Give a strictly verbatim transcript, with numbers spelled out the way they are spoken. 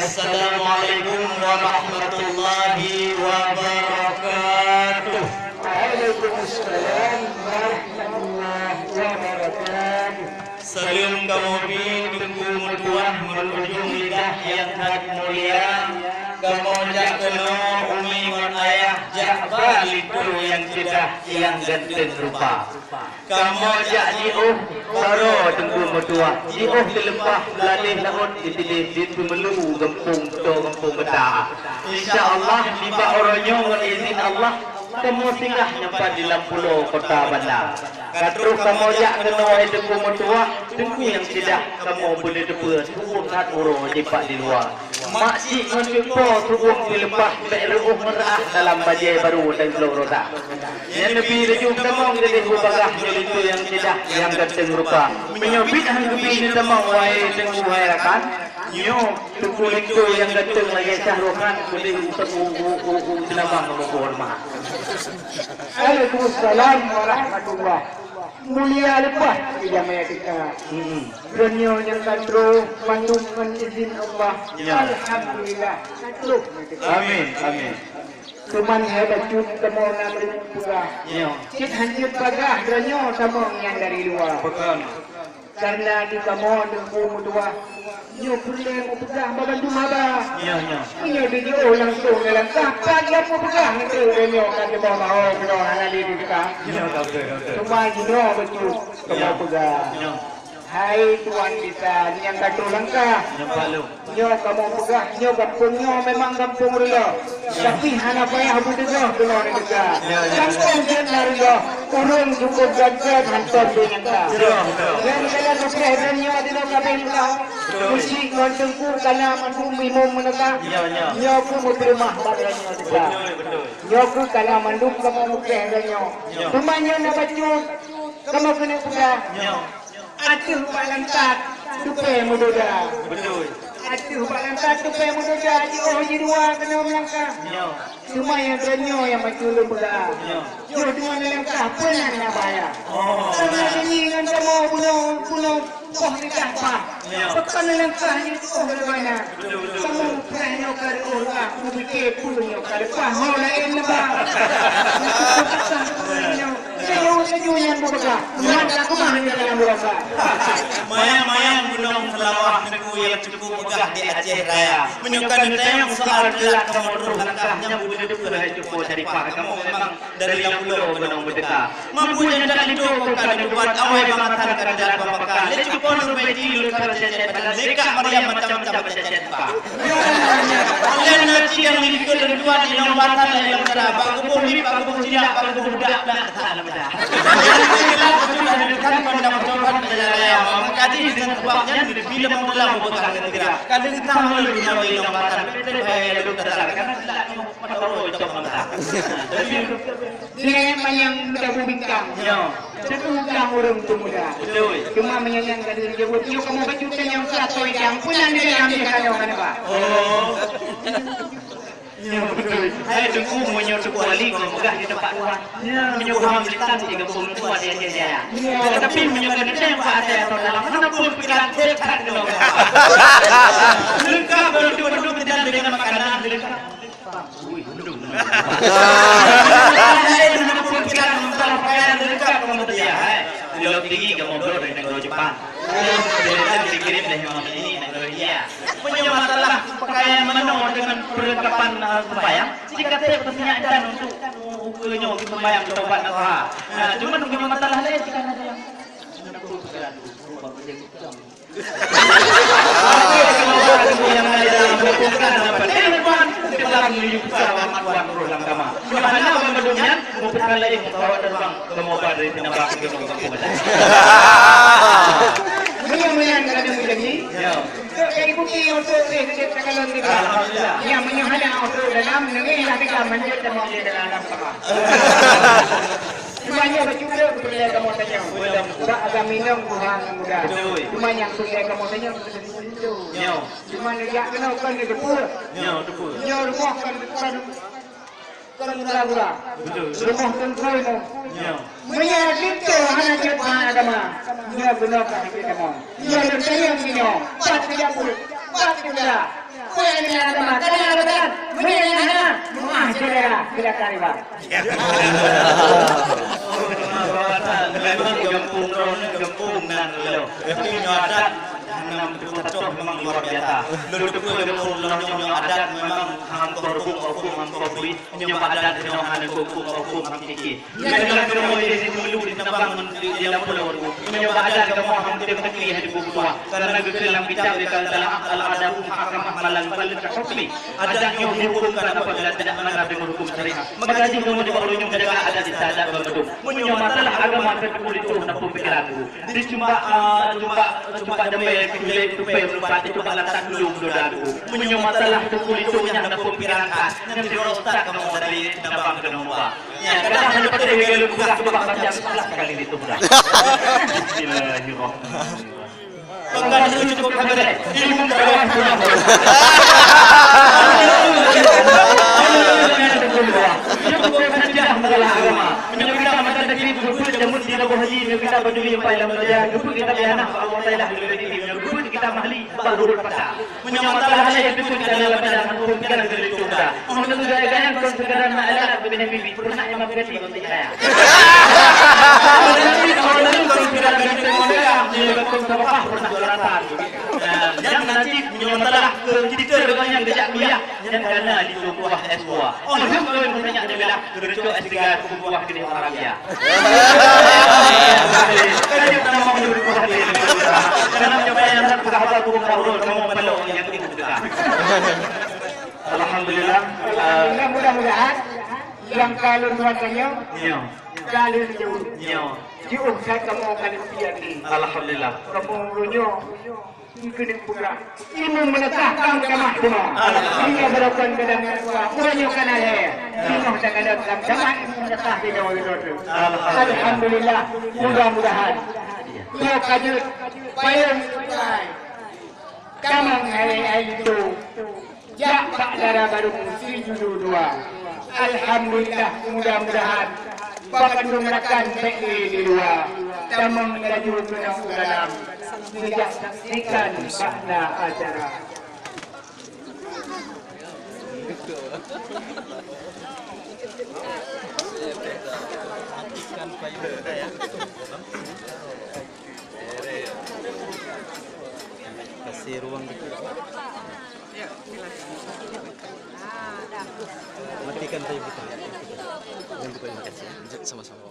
Assalamualaikum warahmatullahi wabarakatuh. Waalaikumsalam warahmatullahi wabarakatuh. Saleuem kamoe bri Teungku meutuah ngon ujong lidah nyang that mulia. Kamoe jak keunoe umi ngon ayah jak ba linto nyang ceudah nyang ganteng rupa. Kamoe jak jiôh baroe Teungku meutuah, jiôh di leupah ladeh laôt di sideh di Seumeulu gampông toe gampông gata. Insya Allah nibak uroe nyoe ngon izin Allah, kamoe singgah nyoe pat di lam pulo kota banda. Ka troh kamoe jak keunoe hai Teungku meutuah, Teungku nyang ceudah kamoe beuneuteupeu tuboh that uroe jipat di luwa. Mak cik ngon cut po tuboh di leupah bèk reuôh meurah dalam bajèe barô dan glok roda. Nyan neubi laju tamong gadeh bubagaih nyoe linto nyang ceudah nyang ganteng rupa. Meunyoe bit han geubi neutamong wahai Teungku hai rakan, nyoe Teungku linto nyang ganteng lagèe Shah Rukh Khan keudeh u, u, u, u, u, u, ceunamang ngon meuboh rumoh. Waalaikumsalam warahmatullah. Mulia leupah keu jamèe teuka. Hmm. Droeneuh nyang ka troh mandum ngon izin Allah. Ya. Alhamdulillah, ka troh. Amin, amin. Cuman hai bacut kamoe na meurunoe peugah. Ya. Cit han jeuet bagah droeneuh tamong nyang dari luwa. Betul. Karena di kamoe Teungku meutuah, nyoe peureulèe meupeugah babandum haba. Ya, ya. Meunyoe di jiôh langsung dalam kah, pat lom meupeugah ngon droeneuh ka teuboh bahô keunoe hana lé di teuka. Ya, betul, betul. Cuma jinoe bacut kamoe peugah. Ya. Hai tuan bisan nyang ka troh langkah. Nyang palong. Nyoe kamoe peugah, nyoe gampông nyoe memang gampông reuloh. Tapi hana payah beudeungoe keunoe neuteuka. Ya, ya. Gampông jeuet na reuloh, ureueng cukôp ganteng hantom beunyangka. Ya, ya. Nyan keunan meupreh dan nyoe dinoe kabeh meulah. Betul. Meusyik ngon teungku kana mandum imum meuneuka. Ya, ya. Nyoe keuh meupeuleumah bak geutanyoe teuka. Betul, betul. Nyoe keuh kana mandum kamoe meupreh geutanyoe. Ya. Teuma nyoe na bacut kamoe keuneuk peugah. Ya. Ateueh bak lantat tupée meudoda. Beutôi. Ateueh bak lantat tupée meudoda, jiôh jidua keunoe meulangkah. Nyoe. Teuma nyang droeneuh nyang bacut lôn peugah. Nyoe. Jiôh dua neulangkah, peue nan na bahaya. Oh, teuma nah. Nyan ngon kamoe bunoe, bunoe poh teuka paih. Nyoe. Pakon neulangkah jiôh bagaimana? Beutôi, beutôi, beutôi. Kamoe preh nyoe ka reuôh reuah, kupike peue nyoe ka leupah, ho laén leubah. Nyoe. Laju, laju nyan bubagaih. Nyan ka keumah nyan dalam bubagaih. Mayang-mayang gunong Seulawah, neugui nyang cukup megah di Aceh Raya. Meunyoe ka neutanyong soal teulat kamoe troh langkah, nyan bubagaih teupeue hai cuko syarifah kamoe memang dari lam pulo gunong beuteuka. Mampu nyang that linto ka neubuat awai bangat that ka teulat bak pakan. Lé cuko Nur Baiti lôn ka cecet badan, lé kak Maryam macam-macam cecet. Lheuh nyan cit nyang likot lôn tuan inong batan lé lôn kara, bak geuboh miet, bak geuboh cilak, bak geuboh budak, bak geuboh budak. Kan pandang pejabat raya, maka di dengan sebab nyan, bila mau dalam bukan negara. Kadang tahu lôn inong batan, betul bahaya lôn kata, karena tidak mau mata orang cok mata. Jadi, Nyan manyang meudabu bintang. Nyoe. Teupeue ureueng tumuda. Beutôi. Teuma meunyoe nyang ka lheueh jaweueb, nyoe kamoe bacut nyang ka toi dang, peue nan di dalam jih kanoe hana ba. Oh. Nyoe beutôi. Hai Teungku, meunyoe Teungku Ali keu peugah di teumpat Tuhan. Nyoe. Meunyoe Tuhan meulitan di gampông tuha di Aceh Jaya. Nyoe. Tapi meunyoe ka neutém bak até atau dalam, hana pun pikiran that keunoe. Leungkap beutôi-beutôi dan dengan makanan leungkap. Meunyoe masalah pakaian leungkap kamoe seudia, hai. Ulôn tinggi kamoe bloe dari nanggroe Jepang. Ulôn dikirim dari Imam ini nanggroe India. Meunyoe masalah pakaian manoe deungon peulengkapan, eh, seumayang, jika treb peusinyat dan untuk ukeue nyoe seumayang taubat nasuha. Nah, cuma meunyoe masalah laén jika na dalam. Meunyoe meunan ka neujanji, ya. Untuk jadi bukti untuk deh, deh, takalon kita. Alhamdulillah. Ya, meunyoe hana untuk dalam, nengah lah kita manjat dan mau dia dalam sama. Semuanya bacut peureulèe kamoe tanyong. Bak agam inong tuha nyang muda. Beutôi. Cuma nyang peureulèe kamoe tanyong keuneuk linto. Nyoe. Cuma neujak keunoe kon di depan. Nyoe, depan. Nyoe rumoh kon, kon, kon gura-gura. Beutôi. Rumoh teungku nyoe. Nyoe. Meunyoe linto hana jeuet bak agama, nyoe keunoe ka habéh kamoe. Nyoe lôn tanyong nyoe, pat teujabeut, pat teuga. Meunyoe nyang hana, meunyoe nyang hana, meuah syedara, silakan iba. Memang gampông droeneuh gampông nan lôn. Tapi nyoe adat hana meututoh memang luar biasa. Lôn teupeue gampông lôn nyoe adat memang hangko rukuk, rukuk hangko bri. Nyoe adat nyoe hana rukuk, rukuk hangko bri. Nyan adalah kamoe jadi meulu di tabang di dalam pulau tu. Meunyoe bak adat kamoe han teupeue lé di buku tuha. Karena geukheun lam kitab di dalam al-adab muhakamat malang balik ke hukmi. Adat nyoe dihukumkan apabila tidak mengarah dengan hukum syariat. Maka jih kamoe di bawah nyoe menjaga adat istiadat bandum. Meunyoe masalah agama teupeue lé tuh na pemikiran tu. Di cuba, ah, cuba, cuba damai pilih tupai melupat di cuba lantak dulu mudah tu. Meunyoe masalah teupeue lé tuh nyang na pemikiran khas. Nyang di ustaz kamoe dari tabang keunoe muba. Ya, kadang hana peureulèe lôn peugah, cuba baca sebelas kali ditu mudah. Bismillahirrahmanirrahim. Peugah dulu cukup habéh. Ilmu dakwah sudah. Cukup hadiah masalah agama. Meunyoe kita mata daki, cukup jamun di Labuhan Haji, meunyoe kita baju yang paling lama saja, cukup kita kaya nak Allah Taala, cukup kita mahli, baru berpatah. Meunyoe masalah laén, beutôi kita dalam badan hukum, kita keuneuk tuda. Meunyoe gaya-gaya kon sekadar na alat beuneuh bibi, pernah imam ganti ganti saya. Tapi kalau lalu kon sekadar ganti model, dia betul sabakah pernah juara satu. Nah, yang nanti meunyoe masalah ke kita dengan yang gejak kuliah, yang kana di tubuh S dua. Oh, yang kau yang bertanya dia bilang, geureucok S tiga, tubuh gede orang Arabia. Alhamdulillah, eh, mudah-mudahan nyang ka lôn tuan tanyoe, nyoe, ka lôn jaweueb. Nyoe. Jiôh that kamoe ka lôn pian ni. Alhamdulillah. Kamoe uroe nyoe Keuneuk peugah, ilmu meunasah bang tamah teuma. Alhamdulillah. Sehingga barokon kadang ngon dua, uroe nyoe kana lhèe. Sinoe takadang lam jamak ilmu meunasah di Jawa Timur tu. Alhamdulillah. Alhamdulillah. Mudah-mudahan. Nyoe ka jeuet payong sukai. Tamong hai-hai itu. Jak bak dara barô si judu dua. Alhamdulillah, mudah-mudahan bak bandum rakan bèk lé di luwa. Tamong laju keunoe u dalam, geujak saksikan makna acara. Kasih ruang dikit. Matikan saja kita. Jangan lupa terima kasih. Sama-sama.